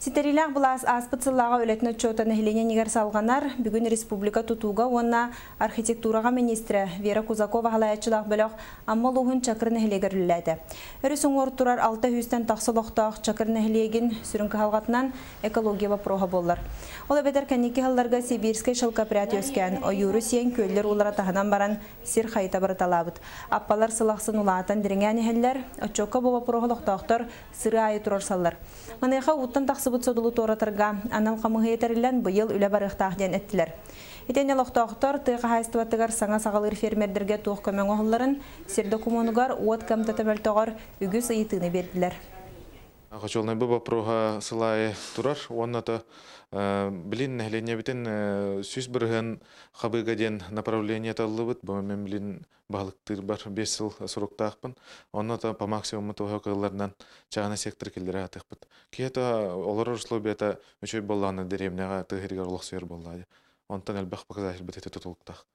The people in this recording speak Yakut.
Ситэриилээх былаас ааспыт сыллааҕы үлэтин отчуота нэһилиэнньэнигэр салҕанар. Бүгүн республика тутууга уонна архитектураҕа министрэ Вера Кузакова салайааччылаах бөлөх Амма улууһун Чакыр нэһилиэгэр үлэлээтэ. Өрүс уҥуор турар 600-тэн тахса олохтоох Чакыр нэһилиэгин сүрүн кыһалҕатынан экология боппуруоһа буолар. Ол эбэтэр кэнники сылларга Сибирскэй шелкопряд үөскээн, ойууру сиэн күөллэр уулара таһынан баран сир хайыта барыталаабыт. Аппалар сыл ахсын улаатан дириҥээн иһэллэр. Отчуокка бу боппуруоһу олохтоохтор сырыы аайы туруорсаллар. Маныаха ууттан тахсыбыт содулу туоратарга анал хамыыһыйа тэриллэн быйыл үлэ барыахтаах диэн эттилэр. Итиэннэ олохтоохтор тыа хаһаайыстыбатыгар саҥа саҕалыыр фермердэргэ туох көмө оҥоһулларын, сир докумуонугар уот кыамтата мөлтөҕөр үгүс ыйытыыны биэрдилэр. Хочуолунай бу боппуруоһа сыл аайы турар уонна то билин нэһилиэнньэбитин 100% хабыыга диэн направление таллыбыт. Бу мен билин баһылыктыырбар 5 сыл суруктаахпын. Онно то по максимуму туһа кыалларынан чааһынай сектор киллэрэ атыахпыт. Киһи то олорор условията үчүгэй буоллаҕына дэриэбинэҕэ тыа сиригэр олохсуйар буоллаа. Онтон элбэх показатель бит тутулуктаах.